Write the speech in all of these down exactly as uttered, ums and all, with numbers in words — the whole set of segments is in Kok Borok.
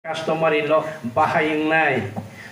Customary law bahai wngnai.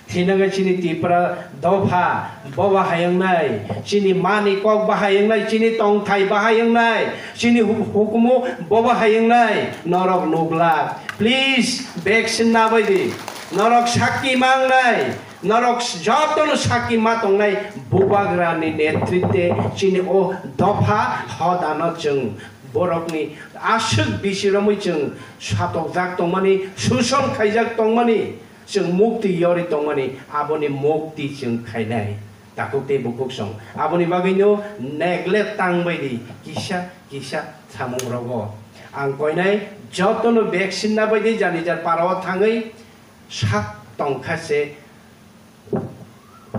Thinangwi chini Tipra dopha bo bahai wngnai. Chini mani kok bahai wngnai, chini tongthai bahai wngnai, chini hu-, hukumu bo bahai wngnai. Norok nuglak. Please, vaccine nabai di. Norok sakki mangnai. Norok jotono sakki ma tongnai Bubagrani netritwe chini o dopha hodano chwng borokni aswk bisi romwi chwng satokjak tongmani, suson khaijak tongmani, chwng mukti yori tongmani, aboni mukti chwng khainai. Takhuk tei bukhuk song. Aboni bagwino neglect tang bai di, kisa kisa samung rogo. Ang koinai jotono vaccine nabai di, jani jar parao thangwi sak tongkha se.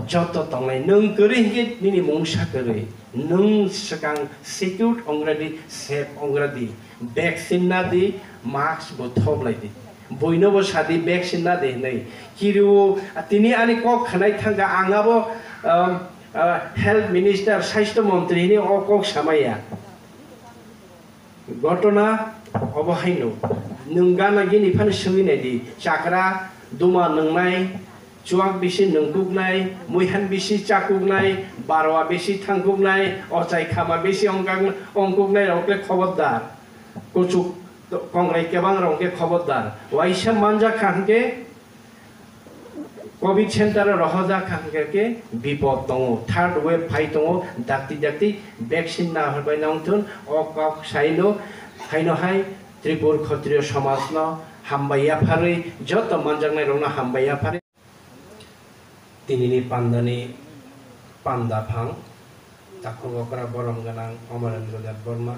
Joto tongnai, nwng kwrwi hinkhe nini mungsa kwrwi. Nwng swkang secure ongre di, safe ongre di. Vaccine na di, mask bo thoblai di. Buino bo sa di, vaccine na di hinwi. Kiriwo, tini ani kok khwnai thangkha, ang abo, um, uh, health minister, saisto montri hinwi o kok samaya. Ghotona obo haino. Nwng gana gini phano swngwi nai di. Chakra, duma nwngnai, chuak bisi nungkuknai, muihan bisi chakuknai, barwa bisi thangkuknai, ochai khama bisi ongkak-, ongkuknai rok le khobordar. Kuchuk kongrai kebang rok khe khobordar. Waisa manjak kha hwnkhe Covid center o rohorjak kha hwnkhe khe bipod tongo, third wave phai tongo, dakti dakti vaccine na horbai nang thun, o kok saino, haino hai Tripur Khotriyo somaj no hambai yapharwi, joto manjaknai rok no hambai yapharwi. Tinini pandani panda phang, takhuk okra borom gwnang Amarendra Debbarma.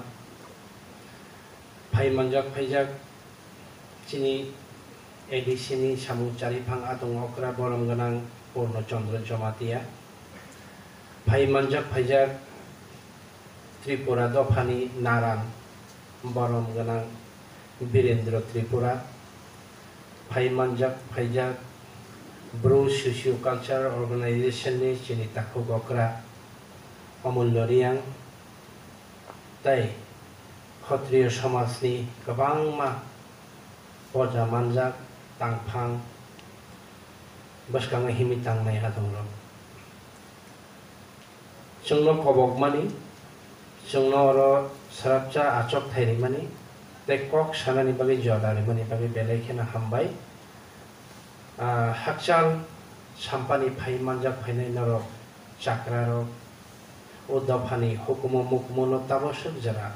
Phai manjak phaijak chini A D C ni samung chariphang atong okra borom gwnang Purno Chandra Jamatia. Phai manjak phaijak Tripura dophani naran borom gwnang Birendra Tripura. Phai manjak phaijak Bru Socio Cultural Organization ni chini takhuk okra Omullo Riang. Tei Khotriyo somajni kwbangma poja manjak tangphang bwskango himwi tangnai adongrok. Chwngno kobokmani, chwngno oro swrapsa achok thai rimani tei kok sanani bagwi jora rimani bagwi belai kheno hambai. Ah, hakchal sampani phai manjak phainai norok chakrarok, o dophani hukumu mukumu no tabaswk jora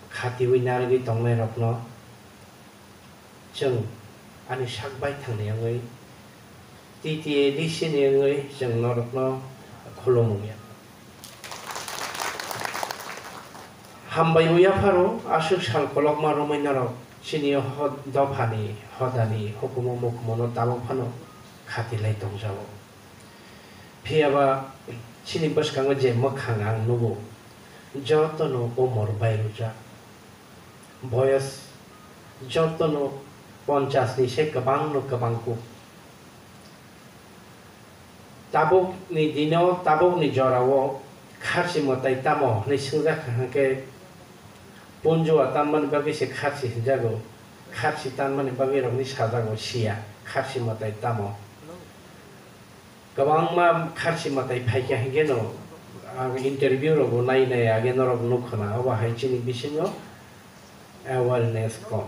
khatiwi narwgwi tongnai rokno chwng ani sak baithangni wngwi T T A D C ni wngwi chwng norokno khulumung ya. Hambai wngya pharo aswk sal kolokma romwi norok chini ho-, dophani hodani hukumu mukumu no tabok phano khatilai tongjago. Phiyaba chini bwskango je mwkhang ang nugo, jotono umor bai rwjak. Boyos jotono ponchas ni se kwbangno kwbang kuk. Tabukni dino, tabukni jorao kharchi mwtai tamo hwnwi swngjak kha hwnkhe, punjua tanmani bagwi se kharchi hwnjago, kharchi tanmani bagwi rokni sajago siya kharchi mwtai tamo. Kwbangma kharchi mwtai phaikha hwnkhe no ang interview rogo nai nai age norok nukho na, obo hai chini bisingo awareness kom.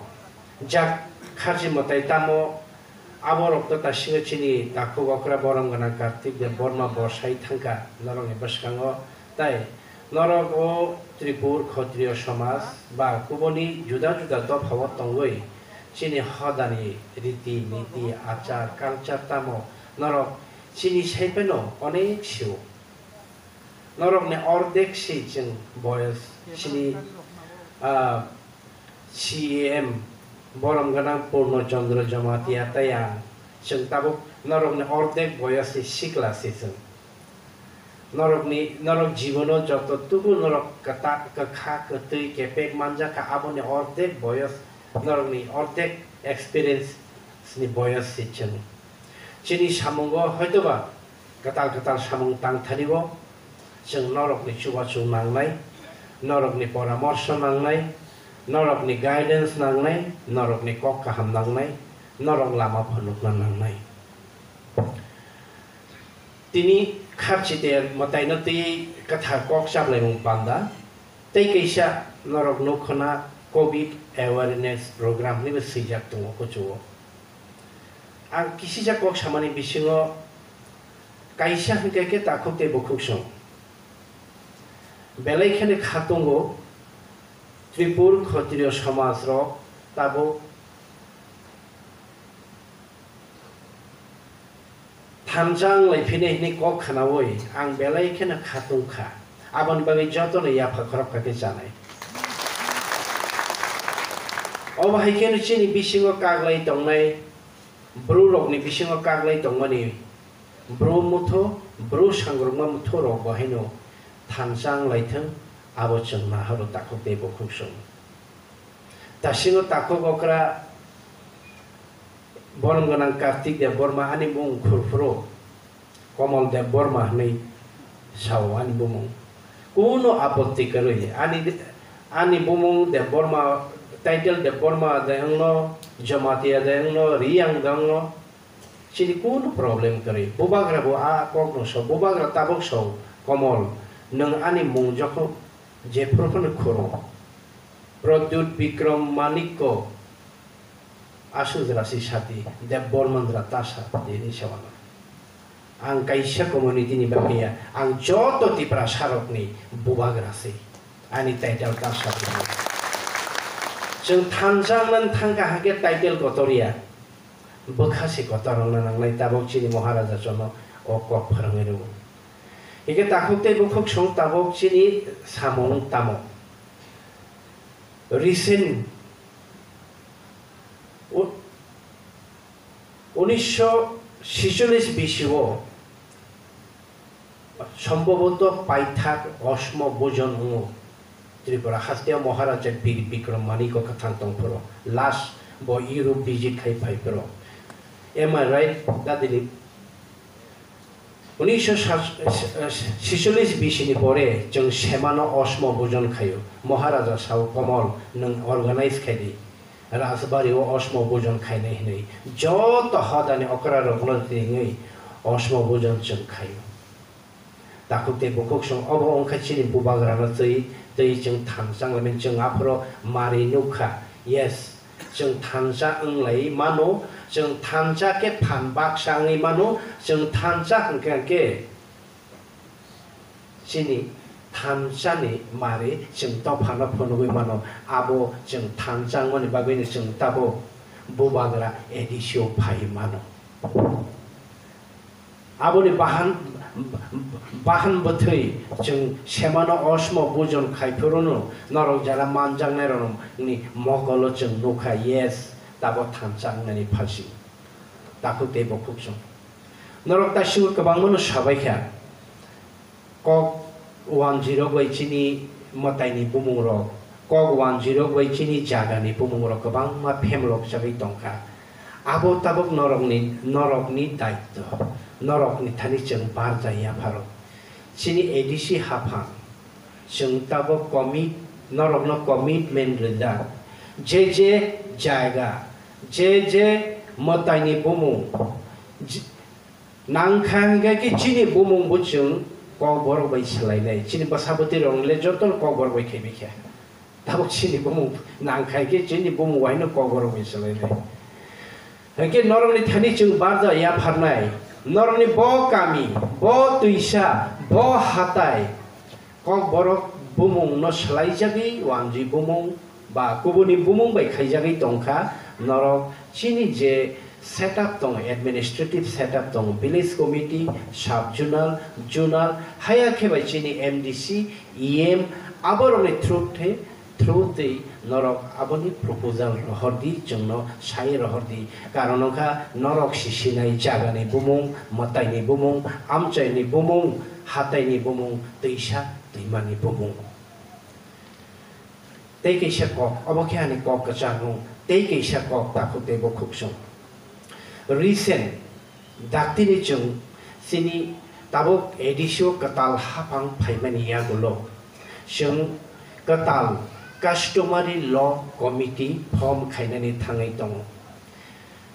Jak kharchi mwtai tamo, aborok to tasingo chini takhuk okra borom gwnang Kartik Debbarma bo sai thangkha norokni bwskango, tai norok o Tripur Khotriyo somaj ba kubuni juda juda dophao tongwi chini hodani riti niti achar culture tamo norok chini sai phano onek sio. Norokni ordek si chwng boyos chini, ah, C E M borom gwnang Purno Chandra Jamatia tei ang chwng tabuk norokni ordek boyos si sikla si chwng. Norokni, norok jibono joto tubu norok kwta-, kwkha, kwtwi, kepek manjakha, aboni ordek boyos, norokni ordek experience ni boyos si chwng. Chini samungo hoitoba kwtal kwtal samung tangthani-o chwng norokni chubachu nangnai, norokni poramorsho nangnai, norokni guidance nangnai, norokni kok kaham nangnai, norok lama phunukna nangnai. Tini kharchi ter mwtaino twi kwthar kok chaplaimung panda tei kaisa norok nukhuna covid awareness program hinwi swijak tongo kuchugo. Ang kisijak kok samani bisingo kaisa hwnkhe khe takhuk tei bukhuk song. Belai kheno kha tongo Tripur Khotriyo somaj rok tabuk thansa wng lai phini hwnwi kok khnaui ang belai kheno kha tong kha. Aboni bagwi jotono yapha khorok kha khe chanai. Obo hai kheno chini bisingo kaglai tongnai, bru rokni bisingo kaglai tongmani bru mutho, bru sangrokma mutho rok bo haino thansa wng lai thung, abo chwng nahoro takhuk tei bukhuk song. Tasingo takhuk okra borom gwnang Kartik Debbarma ani bumung khurphuru Komol Debbarma hinwi sao ani bumung. Kuno apotti kwrwi ani, ani bumung Debbarma, title Debbarma de wngno, Jamatia de wngno, Riyang de wngno, chini kuno problem kwrwi. Bubagra bo a kokno so, bubagra tabuk so, Komol, nwng ani mung jokhon jephuru phano khoro. Pradyut Bikram Manikko aswk jora si sati, Debbarma jora ta sati hinwi sa mano. Ang kaisa community ni bagwi ya, ang joto Tiprasa rokni bubagra se. Ani title ta sati. Chwng thansa wngna thangkha hakhe title kotor ya. Bwkha se kotor wngna nangnai tabuk chini Maharaja chono o kok phwrwngwi rwo. Hikhe takhuk tei bukhuk song tabuk chini samung tamo. Recent u-, unisho sicholish bisio sombhoboto paithak osmo bujon wngo Tripura hasteo Maharaja Bir Bikram Manikko kwthang tongphuru last bo Europe visit khai phaiphuru. Am I right, Dadili? Unisho sat-, sicholish bisini pore chwng semano osmo bujon khaio. Maharaja sao, Komol, nwng organize khai di. Rajbari o osmo bujon khainai hinwi joto hodani okra rokno ringwi osmo bujon chwng khaio. Takhuk tei bukhuk song obo wngkha chini bubagrano twi, twi chwng thansa wnglaimani chwng aphuru mari nukha. Yes, chwng thansa wnglai mano, chwng thansa khe phan baksa wngwi mano, chwng thansa hwnkhe hwnkhe chini thansani mari chwng dophano phunugwi mano, abo chwng thansa wngmani bagwino chwng tabuk bubagra A D C o phai mano. Aboni bahan, bahan bwthwi chwng semano osmo bujon khai phuru no norok jara manjaknai rokni mokolo chwng nukha, yes, tabuk thansa wngnani phalsi. Takhuk tei bukhuk chwng. Norok taisuk kwbangma no sabai kha. Kok wanjwirok bai chini mwtaini bumungrok, kok wanjwirok bai chini jagani bumungrok kwbangma phemlokjagwi tongkha. Abo tabuk norokni, norokni daitw, norokni thani chwng barja yapharok. Chini A D C haphang, chwng tabuk commit, norokno commitment rijak. Je je jaga, je je mwtaini bumung, je-, nangkha hwnkhe khe chini bumung bo chwng kokborok bai swlainai. Chini bwsa bwtwi rok le joto no kokborok bai khaibai kha. Tabuk chini bumung nangkha khe chini bumung bai no kokborok bai swlainai. Hwnkhe norokni thani chwng barja yapharnai. Norokni bo kami, bo twisa, bo hatai, Kokborok bumung no swlaijagwi wanjwi bumung ba kubuni bumung bai khaijagwi tongkha, norok chini je setup tongo, administrative setup tongo, village committee, sub zonal, zonal, haya khe bai chini M D C, E M, aborokni through the, through twi norok aboni proposal rohor di, chwngno sai rohor di, karon wngkha norok sisinai jagani bumung, mwtaini bumung, amchaini bumung, hataini bumung, twisa twimani bumung. Tei kaisa kok, obo khe ani kok kwchangmung, tei kaisa kok takhuk tei bukhuk chwng. Recent, daktini chwng chini tabuk A D C o kwtal haphang phaimani yagulo chwng kwtal customary law committee form khainani thangwi tongo.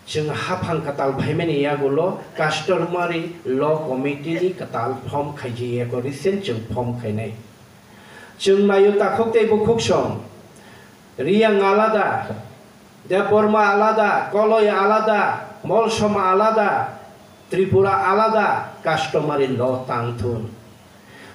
Chwng haphang kwtal phaimani yagulo customary law committee ni kwtal form khaijak yago recent chwng form khainai. Chwng naio takhuk tei bukhuk song, Riyang alada, Debbarma alada, Koloi alada, Molsom alada, Tripura alada, customary law tangthun.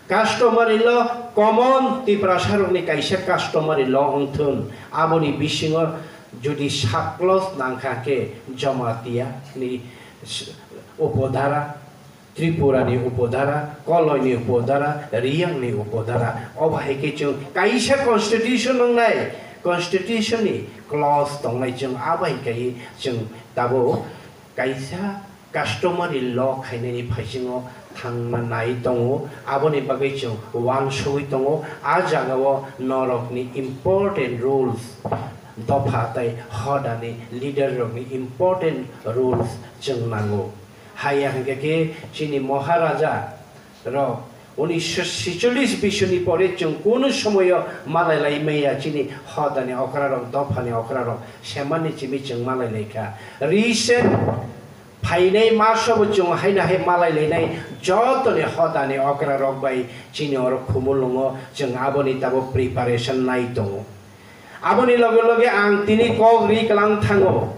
Customary law common Tiprasarokni kaisa customary law wngthun, aboni bisingo jodi sub clause nangkha khe Jamatia ni s-, upodhara, Tripura ni upodhara, Koloi ni upodhara, Riyang ni upodhara, obo hai khe chwng kaisa constitution wngnai, constitution ni clause tongnai, chwng abo hai khe chwng tabuk kaisa customary law khainani phaisingo thangna nai tongo, aboni bagwi chwng uansugwi tongo. A jagao norokni important rules, dopha tei hodani leader rokni important rules chwng nango. Haiya hwnkhe khe chini Maharaja rok unisho sicholish bisoni pore chwng kunu somoyo malai lai maya, chini hodani okra rok, dophani okra rok semani chimi chwng malai lai kha. Recent phainai masobo chwng haino hai malai lainai, jotoni hodani okra rok bai chini oro Khumulwngo chwng aboni tabuk preparation nai tongo. Aboni loge loge ang tini kok ri klang thango.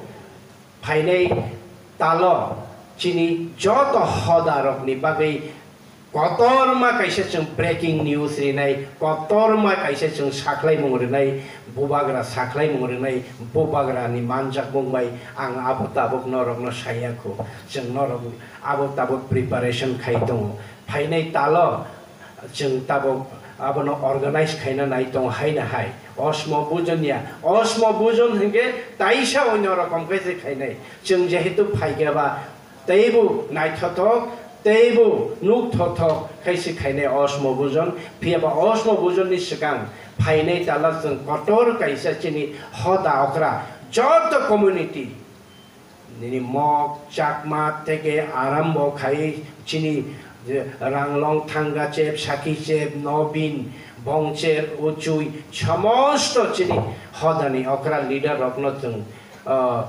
Phainai talo chini joto hoda rokni bagwi kotorma kaisa chwng breaking news rinai, kotorma kaisa chwng sakhlaimung rinai, bubagra sakhlaimung rinai, bubagrani manjakmung bai ang abo tabuk norokno saya kho. Chwng norok abo tabuk preparation khai tongo. Phainai talo chwng tabuk abono organize khaina nai tongo haino hai. Osmo bujon ya, osmo bujon hwnkhe taisa onyo rokom khe se khainai. Chwng jehetu phaikhe ba teibo naithothok, teibo nukthothok khe se khainai osmo bujon. Phiya ba osmo bujonni swkang phainai tala chwng kotor kaisa chini hoda okra joto community, nini Mok, Chakma theke arambo khai chini je Ranglong, Thangachep, Sakichep, Nobin, Bongcher, Uchui, somosto chini hodani okra leader rokno chwng, ah,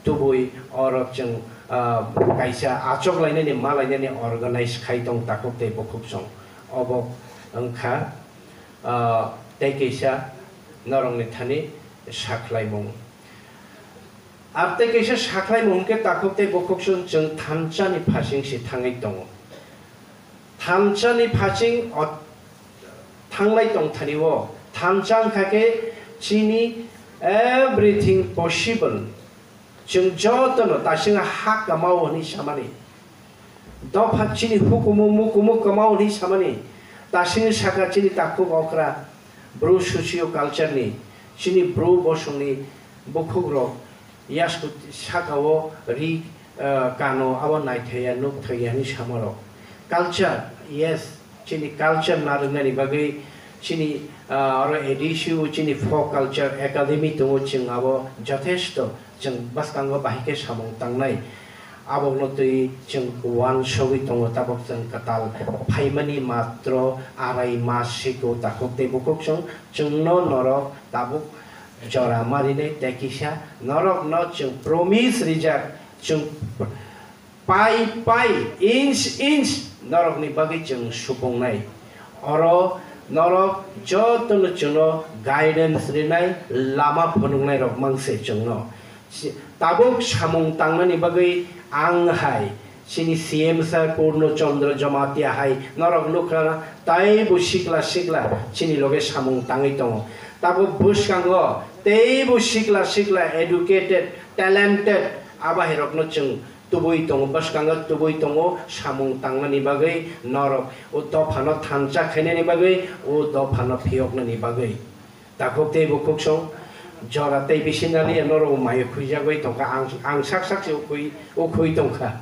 tubui oro chwng, ah, kaisa achok lainani, ma lainani organize khai tong takhuk tei bukhuk song. Obo wngkha, ah, tei kaisa norokni thani sakhlaimung. Ar tei kaisa sakhlaimung hwnkhe takhuk tei bukhuk song chwng thansa ni phasing si thangwi tongo. Thansa ni phasing o thanglai tong thani o. Thansa wngkha khe chini everything possible. Chwng jotono tasing ha kamao hwnwi samani. Dopha chini hukumu mukumu kwmao hwnwi samani. Tasing saka chini takhuk okra, Bru socio culture ni, chini Bru bosongni bukhukrok yasku sakao ri, ah, kano abo naithaya nukthaya hwnwi samarok. Culture, yes, chini culture narwknani bagwi chini, ah, oro A D C o chini folk culture academy tongo, chwng abo jothesto chwng bwskango bahai khe samung tangnai. Abokno twi chwng uansugwi tongo, tabok chwng kwtal phaimani matro arai mas siko takhuk tei bukhuk chwng, chwngno norok tabuk jora marinai tei kisa norokno chwng promise rijak, chwng pai pai inch inch norokni bagwi chwng supungnai. Oro norok jotono chwngno guidance rinai, lama phunuknai rok mangse chwngno. Si-, tabuk samung tangnani bagwi ang hai chini C M sir Purno Chandra Jamatia hai norok nukha, taibo sikla sikla chini loge samung tangwi tongo. Tabuk bwskango teibo sikla sikla educated, talented abahairokno chwng tubui tongo, bwskango tubui tongo samung tangnani bagwi norok o dophano thansa khainani bagwi, o dophano phiyoknani bagwi. Takhuk tei bukhuk song jora tei bisi naliya norok mayo khuijagwi tongkha, ang, ang sak sak se ukhui, ukhui tongkha.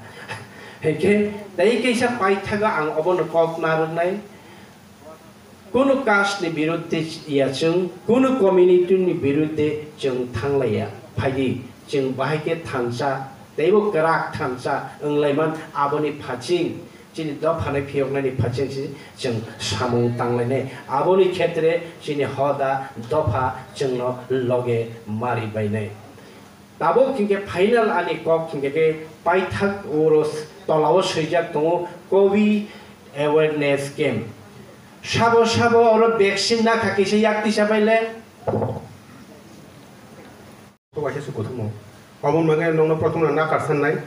Hinkhe tei kaisa paithago ang obono kok narwknai. Kunu caste ni birudde ya chwng, kunu community ni birudde chwng thanglaiya. Phaidi, chwng bahai khe thansa, teibo kwrak thansa wnglaimani, aboni phaching, chini dophani phiyoknani phaching si chwng samung tanglainai. Aboni khetre chini hoda dopha chwngno loge mari bainai. Tabuk hinkhe final ani kok hinkhe khe paithak oro tolao swijak tongo Covid awareness camp. Sabo sabo oro vaccine na kha kisa yak tisa paile. Waisa su kuthumung. Obon bagwi nokno prothom no nakar sannai.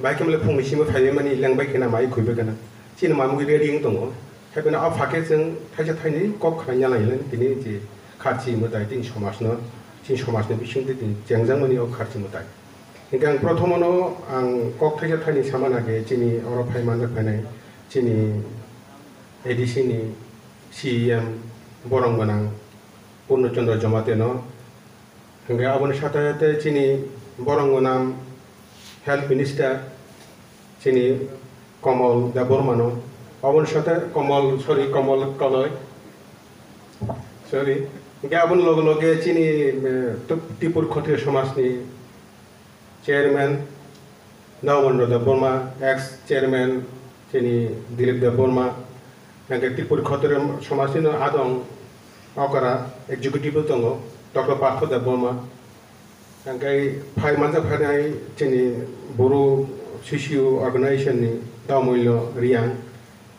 Bai khe mle phungni simi phaiwi mani lengbai khe na mai khuibai khe na. Chini mamungwi ready wng tongo. Haibeno o pha khe chwng thaisa thaini kok khna ya lai tini je kharchi mwtai tini somajno, chini somajni bisingtwi tini chengjangmani o kharchi mwtai. Hinkhe ang prothomono ang kok thaisa thaini sama nage chini oro phai manjak phainai chini A D C ni C E M borom gwnang Purno Chandra Jamatia no. Hinkhe aboni sate sate chini borom gwnang Health Minister chini Komol Debbarma no, aboni sate Komol, sorry, Komol Koloi, sorry, hinkhe aboni loge loge chini, eh, Tip-, Tipur Khotriya Somajni Chairman Dawbandra Debbarma, ex chairman chini Dilip Debbarma, hinkhe Tripura Khotriya Somajni no adong okra executive tongo, Doctor Partho Debbarma, hinkhe phai manjak phainai chini Boro C C U organization ni Daumulyo Riang,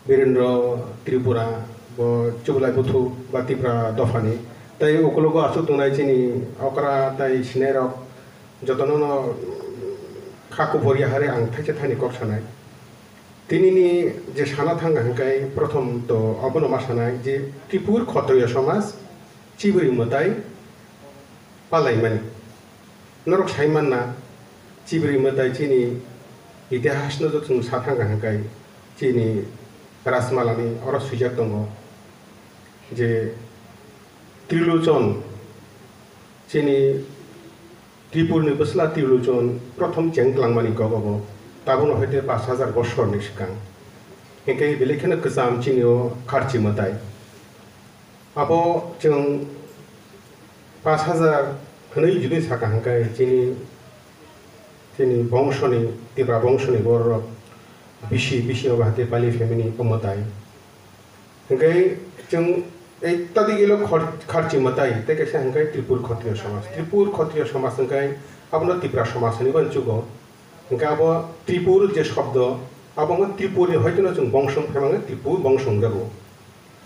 Birendra Tripura, bo Chublai Buthu ba Tipra dophani. Tai ukulogo aswk tongnai chini okra tai sinai rok jotono no kha kubur ya hare ang thaisa thaini kok sanai. Tinini je sana thangkha hwnkhe prothom to abono ma sanai je Tripur Khotriya Somaj chibri mwtai palaimani. Norok sai manna, chibri mwtai chini itihasno joto chwng sa thangkha hwnkhe chini Rajmalani oro swijak tongo je Trilochon chini Tripurni bwsla Trilochon prothom cheng tlangmani kok obo, tabukno hoite pash hajar bosorni swkang. Hinkhe belai kheno kwcham chini o kharchi mwtai. Abo chwng pash hajar hwnwi jodi saka hwnkhe chini, chini bongshoni, Tipra bongshoni bororok bisi, bisi obo hake pali family o mwtai. Hwnkhe chwng ei tadi gilo khor-, kharchi mwtai, tei kaisa hwnkhe Tripur Khotriya Somaj. Tripur Khotriya Somaj hwnkhe abono Tipra Somaj hwnwi bo chugo. Hwnkhe abo Tripur je shobdo, abo wngkha Tripurni hoitono chwng bongso wng phaimani Tripur bongso wngjago.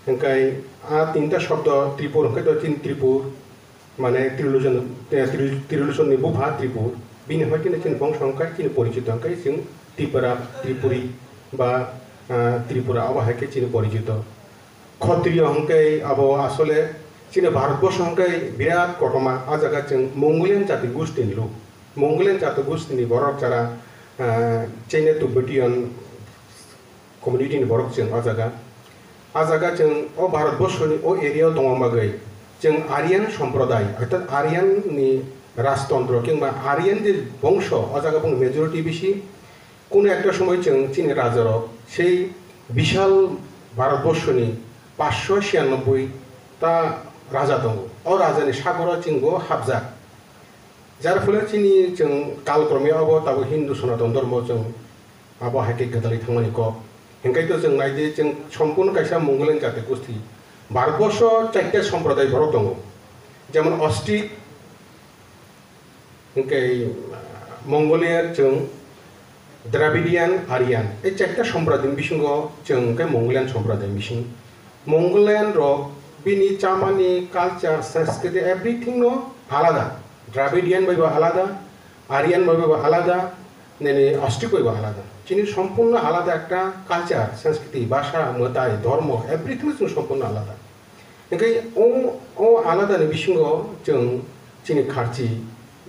Hwnkhe a tinta shobdo Tripur hwnkhe to chini Tripur, mane Trilochon, eh, Tri-, Trilochonni bupha Tripur, bini hoitono chini bongso hwnkhe chini porichito hwnkhe chwng Tipra, Tripuri ba, ah, Tripura abo hai khe chini porichito. Khotriyo hwnkhe abo asole chini Bharatborsho hwnkhe birat kotorma, a jaga chwng Mongolian jati gushtini luk. Mongolian jati gushtini borok jara, ah, China Tibetan community ni borok chwng o jaga. A jaga chwng o Bharatborsho ni o area o tongma bagwi chwng Aryan somproday, orthat Aryan ni rajtontro kengba Aryan je bongso o jaga bung majority bisi. Kuno ekta somoi chwng chini rajarok sei bishal Bharatborsho ni paanch sho chiyanobboi ta raja tongo. O raja ni sagoro chwng bo hapjak. Jar phole chini chwng kalkromya obo tabuk Hindu Sanatan Dhormo chwng abo hai khe gwdalwi thangmani kok. Hinkhe to chwng nai di, chwng sompurno kaisa Mongolian jati gosti. Bharatborsho chaita somproday borok tongo. Jemon Ostrik, hinkhe Mongolian chwng Dravidian, Aryan. Ei chaita somproday ni bisingo chwng hinkhe Mongolian somproday ni bising. Mongolian rok bini chamani, culture, sanskriti, everything no alada. Dravidian bai bo alada, Aryan bai bo alada, nini Ostrik bai bo alada. Chini sompurno alada ekta culture, sanskriti, bhasha, mwtai, dhormo, everything chwng sompurno alada. Hinkhe o, o alada ni bisingo chwng chini kharchi,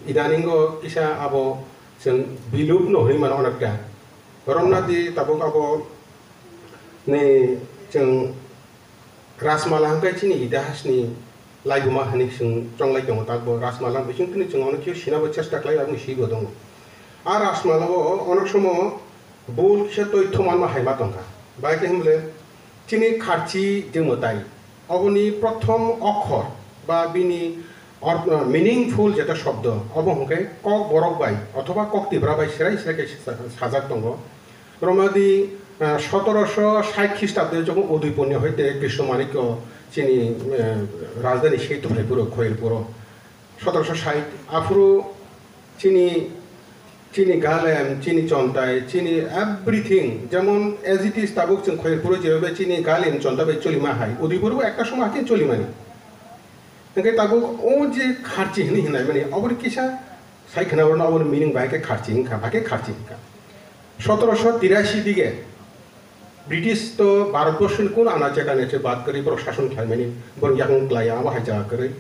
idaningo kisa abo chwng bilupno hwnwi mano onekta. Romnadi tabuk abo ni chwng Rajmala hwnkhe chini itihasni laibuma hwnwi chwng chonglai tongo, takbo Rajmala bising tini chwng ono khe sinabo chesta khlai, aboni sibo tongo. A Rajmala o onek somo bul kisa toitho manma hai ma tongkha. Bai khe hwnle chini kharchi je mwtai, oboni prothom okhor ba bini or-, meaningful jeta shobdo, obo hwnkhe kok borok bai othoba kok tibra bai serai serai khe sa-, sajak tongo. Romadi, ah, sotoroso sait Khristabo jokhon Udaipurni hoite Krishna Manikya chini, eh, rajdhani sei tongphai phuru Khoirpuro. Sotoroso sait, aphuru Chini, chini galem, chini chontai, chini everything, jemon as it is tabuk chwng Khoyerpuro jebabe chini galem chonta bai cholima hai, Udaipurbo ekta somoy hakhe cholimani. Hwnkhe tabuk o je kharchi hinwi hinai mani, oboni kisa sai khwna borokno oboni meaning bai khe kharchi wngkha, bai khe kharchi wngkha. Sotoroso tirashi dige British to Bharatborsho ni kun ana chekane se bad kwrwi borok sason khlaimani, borok yakung klaiya, abo hai jaga kwrwi.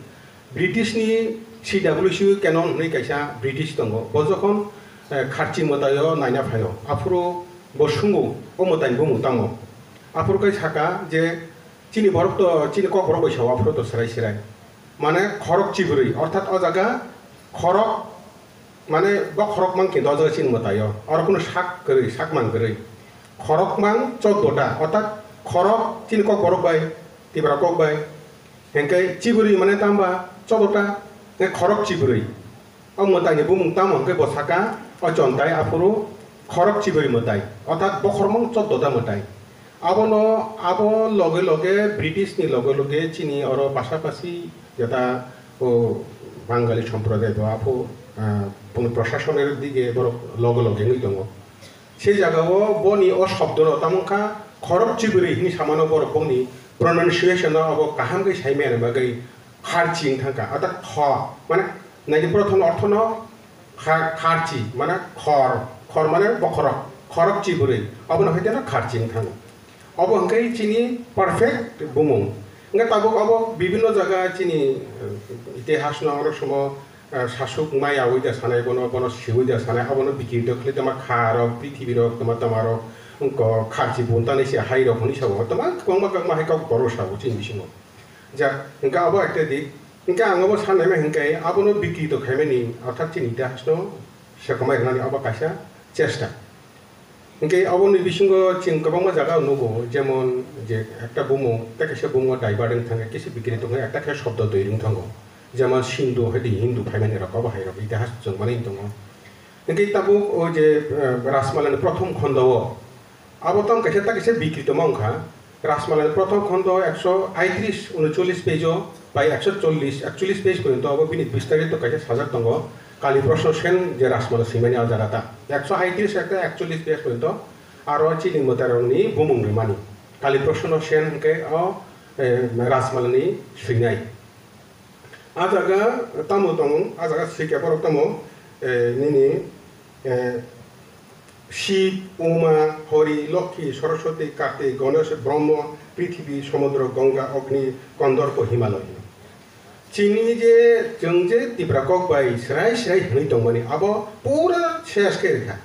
British ni C W C canon hwnwi kaisa British tongo. Bo jokhon, eh, kharchi mwtaio naina phaio, aphuru bo sungo, o mwtai bumung tamo? Aphuru kai saka je chini borok to, chini kokborok bai sao aphuru to serai serai. Mane khorok chibrwi, orthat o jaga khorok, mane bokhorok mang khe do jaga chini mwtaio. Oro kunu sak kwrwi, sak mang kwrwi. Khorok mang choddo ta, orthat khorok chini kokborok bai, Tipra kok bai. Hengkai chibrwi mane tamba choddo ta, hengkai khorok chibrwi. O mwtai ni bumung tamo hwnkhe bo saka, o chontai aphuru khorok chibrwi mwtai, orthat bokhorok mang choddo ta mwtai. Abono, abo loge loge, British ni loge loge chini oro pasapasi jeta o Bangali somproday bo apho, ah, bono proshasonor dige borok loge loge wngwi tongo. Se jagao boni o shobdono tamo wngkha khorok chibrwi hinwi samano borok boni pronunciation no abo kaham khe sai maya bagwi kharchi wng thangkha. Orthat kho, mane, naidi prothom orthono Kha-, kharchi, mane khor, khor mane bokhorok, khorok chibrwi, obono hai kheno kharchi wng thango. Obo hwnkhe chini perfect bumung. Hwnkhe tabuk obo bibinno jaga chini, eh, itihasno oro somo, eh, sasuk maya oi da sanai, bono, bono siui da sanai, obono bikrito khlai tongma kha rok, prithibi rok, tongma tama rok, wngkha kharchi buntanai se hai rok hwnwi sabo, tongma kwbangma kwbangma hai kok borok sabo chini bisingo. Ja, hwnkhe abo ekta dik. Hwnkhe ang abo sanai ma hwnkhe abono bikrito khaimani, orthat chini itihasno sekomai rwnani abo kaisa chesta. Hwnkhe aboni bisingo chwng kwbangma jaga nugo, jemon je ekta bumung, tei kaisa bumung o daibar wng thangkhe kisa bikrito wngkhe ekta khe shobdo twi wng thango. Jemon Sindhu hai di Hindu phaimani rok abo hai rok itihas chwng manwi tongo. Hwnkhe tabuk o je, eh, Rajmalani prothom khondo o, abo tamo kaisa ta kaisa bikrito ma wngkha. Rajmalani prothom khondo ekso aitris, unochollis page o bai ekso chollis, ekchollis page porjonto abo bini bistarito kaisa sajak tongo. Kali Proshno Sen je Rajmala swimani o jaga ta. Ekso aitris ekta ekchollis page porjonto aro chini mwtairokni bumung rimani. Kali Proshno Sen hwnkhe o, eh, Rajmalani swinai. A jaga tamo tong, a jaga swi khe borok tamo, eh, nini, eh, Shib, Uma, Hori, Lokhi, Saraswati, Kartik, Ganesh, Brahma, Prithibi, Samudra, Ganga, Agni, Kandharpo, Himalaya. Chini je, chwng je Tipra kok bai srai srai hwnwi tongmani, abo pura ses khe rikha.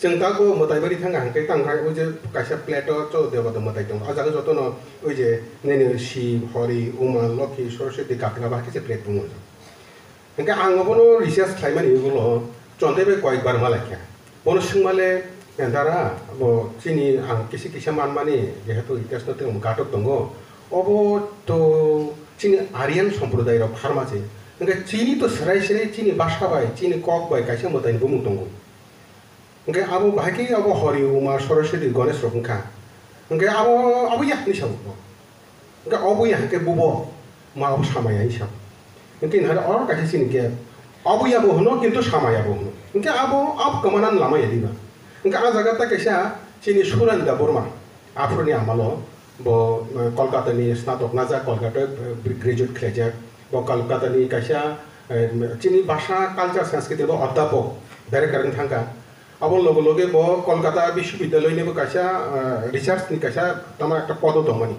Chwng tago mwtai bari thangkha hwnkhe tamo khai o je kaisa plate o cho debata mwtai tongo. O jaga jotono oi je nini Shib, Hori, Uma, Lokhi, Saraswati, Kartik abo hai khe se plate tongo. Hwnkhe ang obono research khlaimani ulo chontai bai koyekbar malaikha. Bono swngmale, "Dara, bo chini ang kisa kisa manmani, jehetu itihasno tei gatok tongo, obo to chini Aryan somprodairok pharma se. Hwnkhe chini to serai serai chini basa bai, chini kok bai kaisa mwtaini bumung tongo." Hwnkhe abo bahai khe abo Hori, Uma, Saraswati, Ganesh rok wngkha. Hwnkhe abo, abo ya hinwi sabo bo. Hwnkhe obo ya hwnkhe bubo ma abo samaya hinwi sabo. Hwnkhe nahare oro kaisa chini gap. Abo ya bo hwno kintu samaya bo hwno. Hwnkhe abo, abo kwmana lama ya diba. Hwnkhe a jaga ta kaisa chini Surendra Burma. Aphuruni amalo bo, eh, Kolkata ni snatok najak, Kolkata, eh, graduate khlaijak. Bo Kolkata ni kaisa, eh, chini bhasha, culture, sanskrit bo adhyapok, director wng thangkha. Abo loge loge bo Kolkata Biswabidyalayni bo kaisa, eh, research ni kaisa tama ekta podo tongmani.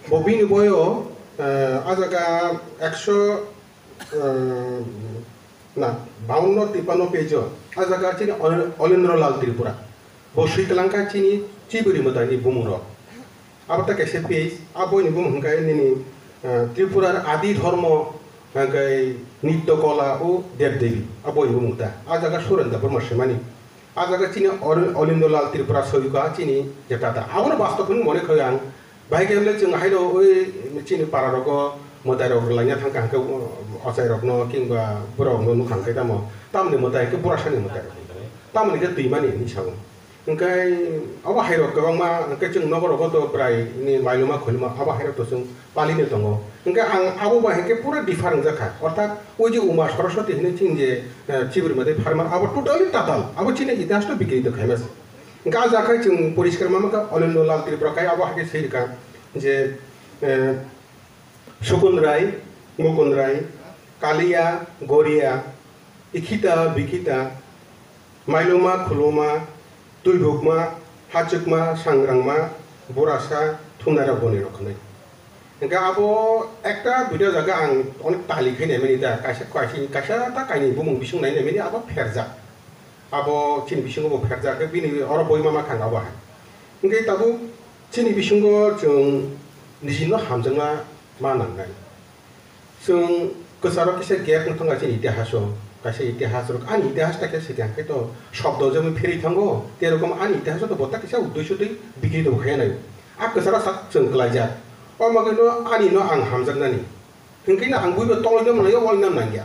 Bo bini boyo, eh, a jaga ekso, eh, na, bawanno, tipanno page o, a jaga chini Oli-, Olendro Lal Tripura. Bo swi kwlangkha chini chiburi mwtaini bumung rok. Abo ta kaisa page, a boini bumung hwnkhe nini, eh, Tripura Adi Dhormo, hwnkhe Nitya Kola o Dev Devi, a boini bumung ta. A jaga Surendra Burma swimani. A jaga chini Oli-, Olendro Lal Tripura soyuka chini jeta ta. Abono bastop hwnwi mone khawi ang. Bahai khe hwnle chwng haino ui chini para rogo mwtai rok rwlaina thangkha hwnkhe, o, ochai rokno kingba bura rokno nukha hwnkhe tamo. Tamoni mwtai hwnkhe burasani mwtai rok. Tamoni khe twimani hinwi sao. Hwnkhe abo hairok kwbangma, hwnkhe chwng nokorogo to prai ni mailuma khuluma abo hairok to chwng palino tongo. Hwnkhe ang abo bai hwnkhe pura differ wngjak kha. Orthat oi je Uma Saraswati hinwi chini je, eh, chibri madai pharma abo totally tatal. Abo chini itihas to bikrito khaima se. Hwnkhe ah jaga chwng poriskar ma mankha Anando Lal Tripura kai abo hakhe swi rwkha je, eh, Sukun Rai, Mukun Rai, Kaliya, Goriya, Ikhita, Bikhita, Mailuma, Khuluma, Tuibukma, Hachukma, Sangrangma, Burasa, Thumnairok, Bonirok hwnwi. Hwnkhe abo ekta video jaga ang onek tali khe naimani da, kaisa, kaisa, kaisa ta kainwi bumung bising nai naimani abo pherjak. Abo chini bisingo bo pherjak khe bini oro boi ma mankha abo hai. Hwnkhe tabuk chini bisingo chwng nijino hamjakma ma nangnai. Chwng kwcharo kisa gap wng thangkha chini itihaso. Kaisa itihas rok, ani itihas ta khe swkang khe to shobdo jemon pherwi thango, te rokom ani itihaso to bo ta kisa uddesho twi bikri to khaya nai. A kwcharo sak chwng klaijak. O magwino ani no ang hamjaknani. Hwnkhe no ang buibo tongwi no mwnai, wal nam nangya.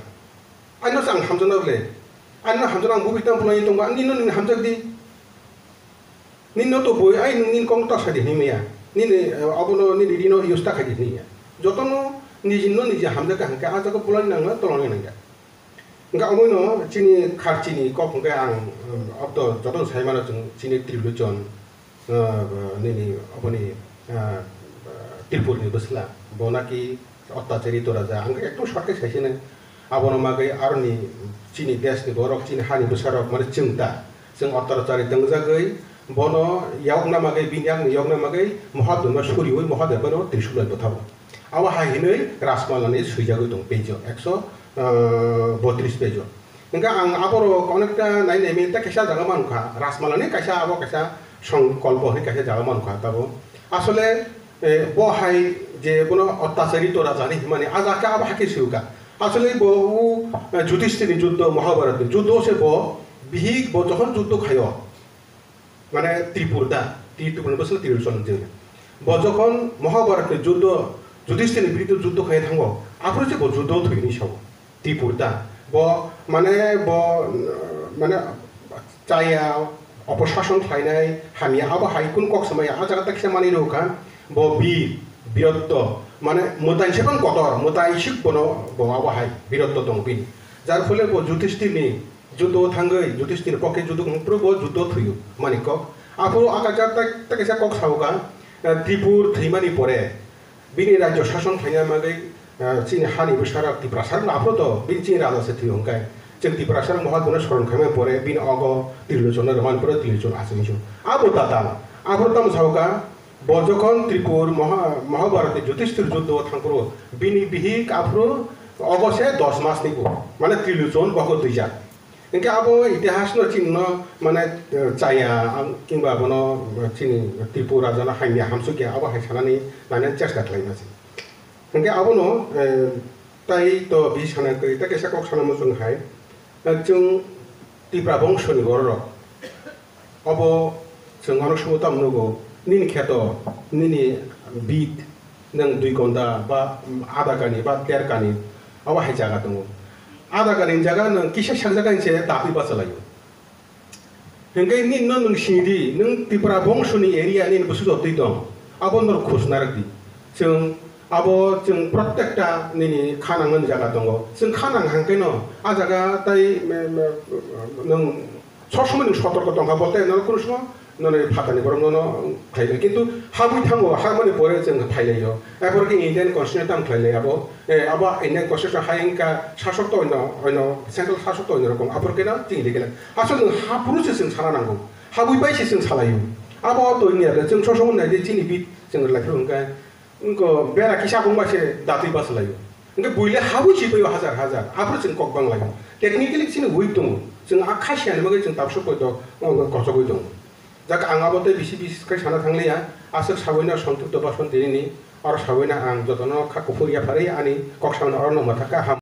Ani no ang hamjakna le. Ani no hamjakna ang bubi tang pulai tongba, ani no nini hamjak di. Nini no to boi, ai nini kong ta sadi hinwi maya. Nini, eh, abono nini rino use ta khai di hinwi ya. Jotono niji no niji hamjak kha hwnkhe ah jaga bulai nangya, tolong nangya. Hwnkhe omoino chini kharchini kok hwnkhe ang, um, abdo jotono sai mano chwng chini Trilochon, uh, nini oboni, uh, Tripurni bwsla, bo naki ottachari toraja, hwnkhe ekdom short khe saisino. Abono magwi aroni chini deshni borok, chini hani bwsarok, mane chwng ta, chwng ottachari tongjagwi, bono yokna magwi, bini yakni yokna magwi Mohadeva suriwi Mohadeva no Trishul bai bwthabo. Abo hai hinwi Rajmalani swijagwi tong page o, ekso, ah, botris page o. Hwnkhe ang aborok onekta nai nai mani tei kaisa jaga mankha, Rajmalani kaisa abo kaisa songkolpo hinwi kaisa jaga mankha tabo. Asole, eh, bo hai je bono ottachari to rajani himani, a jaga abo hakhe swiwkha. Asole bo u, eh, Judhishthirni juddo, Mahabharatni juddo se bo bihik bo jokhon juddo khaio, mane Tripurda, Tri-, Tripurda bwswk Trilochon je. Bo jokhon Mahabharatni juddo, Judhishthirni biruddhe juddo khai thango, aphuru se bo juddo thwini sao. Tripurda. Bo, mane, bo, mane, chaya, oposason khlainai, hamya, abo hai kun kok samaya, a jaga ta kisa manwi rwkha, bo bir, birotto, mane, mwtai se bang kotor, mwtai sik bono, bo abo hai, birotto tong bini. Jar phole bo Judhishthirni juddo thangwi, Judhishthirni pokhe juddo, phuru bo juddo thwiyo, mani kok. Aphuru aka jaga ta, ta kisa kok saoka, eh, Tripur thwimani pore, bini rajyo sason khlaina bagwi, ah, chini hani bwsarok Tiprasarok no aphuru to bini chini raja se thwi hwnkhe. Chwng Tiprasarok Mohadevno soron khaimani pore bini ogo Trilochonno rwmani pore Trilochon achukni chwng. Abo tatal. Aphuru tamo saoka, bo jokhon Tripur Moha-, Mahabharatni Judhishthir juddo thangphuru bini bihik aphuru ogo se dos masni bo. Mane Trilochon bohok twijak. Hwnkhe abo itihasno chini no mane, eh, chaya, ang, kingba abono, eh, chini Tripura rajano hamya hamsukya abo hai sanani nani chesta khlaina se. Hwnkhe abono, eh, tai to bisi sana kwrwi, tei kaisa kok sana muchung hai, eh, chwng Tipra bongso ni borok rok. Obo chwng onek somo tamo nugo, nini kheto, nini bit, nwng dui gonda ba adha kani ba der kani, abo hai jaga tongo. Adha kani jaga nwng kisa sak jaga hinse datwi bachalaio. Hwnkhe nini no nwng sini di, nwng Tipra bongso ni area nini bwswk jotwi tong, abo norok khus narwk di. Chwng abo chwng protekta nini kha nangnani jaga tongo. Chwng kha nang hangkhe no, a jaga tai, me, me, nwng Sob somoi nwng sotorko tongkha, bo tei norok kunu somo noni phatani borok nono khlai bai. Kintu habwi thango, habmani pore chwng phailai o. Abo khe Indian Constitution tamo khlai lai abo. Eh, abo Indian Constitution hai wngkha, sasok to oino, oino, central sasok to oino rokom. Abo khe no chini legal. Aswk nwng haphuru se chwng sana nango. Habwi bai se chwng salai o. Abo to wngya khe chwng sob somoi nai di chini bit chwng lai phuru hwnkhe. Wngkha bera kisa bungba se datwi bachalaio. Hwnkhe buile habwi si paio hajar hajar. Aphuru chwng kok banglaio. Technically chini weak tongo. Chwng a kha siyani bagwi chwng tabswk poito, o, kochogwi tongo. Jak ang abo tei bisi bisi khai sana thangliya. Aswk sabaino Santup Debbarma Santini ni, oro sabaino ang jotono kha kuphur yapharwi ani kok samani oro no mwthakha ham.